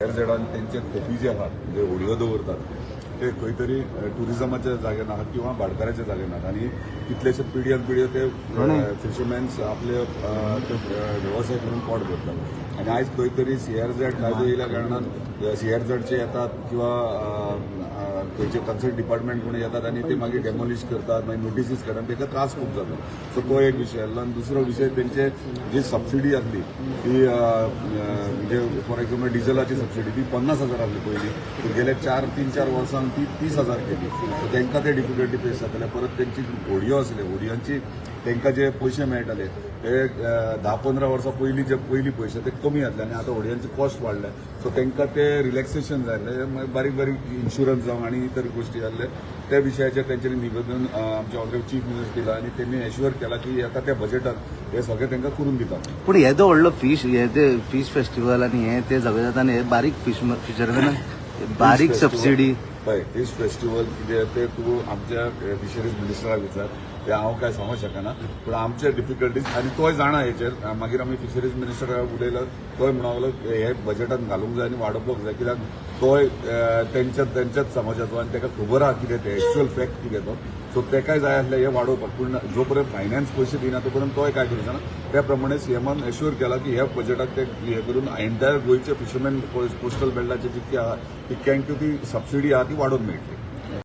सीआरझेडान तेंचे खोपी जे आहात, जे होडयो दवरतात, ते खंय तरी ट्युरिजमाच्या जाग्यान आहात किंवा भाटकाराच्या जाग्यान आहात आनी कितलेशे पिढ्यान पिढ्यो ते फिशरमॅन्स आपले ते वेवसाय करून पोट भरतात. आनी आयज खंय तरी सीआरझेड कायदो येयल्या कारणान सीआरझेडचे येतात किंवा खंयचे कन्सर्न डिपार्टमेंट कोण येतात आनी ते मागीर डेमोलिश करतात, मागीर नोटिसीस करतात, ताका त्रास खूब जाता. सो तो एक विशय आसलो. आनी दुसरो विशय, तेंचे जी सबसिडी आसली ती म्हणजे फॉर एक्झाम्पल डिझलाची सबसिडी ती 50,000 आसली पयलीं, पूण गेल्या चार 3-4 वर्सांक ती 30,000 केली. सो तांकां ते डिफिकल्टी फेस जाताले. परत तेंची होडयो आसले, होडयांची तांकां जे पयशे मेळटाले ते 10-15 वर्सां पयलीं जे पयलीं पयशे ते कमी जातले आनी आतां होडयांचे कॉस्ट वाडले. सो तांकां ते रिलॅक्सेशन जाय आसलें, बारीक बारीक इन्शुरन्स जावं आनी इतर गोश्टी जाल्ले. त्या विशयाचेर तेंच्यांनी निवेदन आमच्या ऑनरेबल चीफ मिनिस्टर दिला आनी तेणी एश्युअर केला की येता त्या बजेटात हे सगळें तांकां करून दिता. पूण येदो व्हडलो फिश, हे ते फिश फेस्टिवल आनी हे ते सगळें जाता आनी हे बारीक फिश फिशरमॅनाक बारीक सबसिडी. पळय, फिश फेस्टिवल कितें ते तूं आमच्या फिशरीज मिनिस्टराक विचार, ते हांव काय सांगूंक शकना. पूण आमचे डिफिकल्टीज आनी तोय जाणा हेचेर. मागीर आमी फिशरीज मिनिस्टराक उलयलो, तोय म्हणूंक लागलो हे बजेटान घालूंक जाय आनी वाडोवपाक जाय, कित्याक तोय तेंच्याच समाजाचो आनी ताका खबर आहा कितें तें एक्चुअल फॅक्ट कितें तो. सो तेकाय जाय आसलें हें वाडोवपाक, पूण जो पर्यंत फायनान्स पयशे दिना तो पर्यंत तोय काय करूं शकना. त्या प्रमाणे सीएमान एश्युअर केला की ह्या बजेटाक ते हे करून एंटायर गोंयचे फिशरमॅन कोस्टल बेल्टाचे जितके आहा तितक्यांक ती सबसिडी आहा ती वाडोवन मेळटली.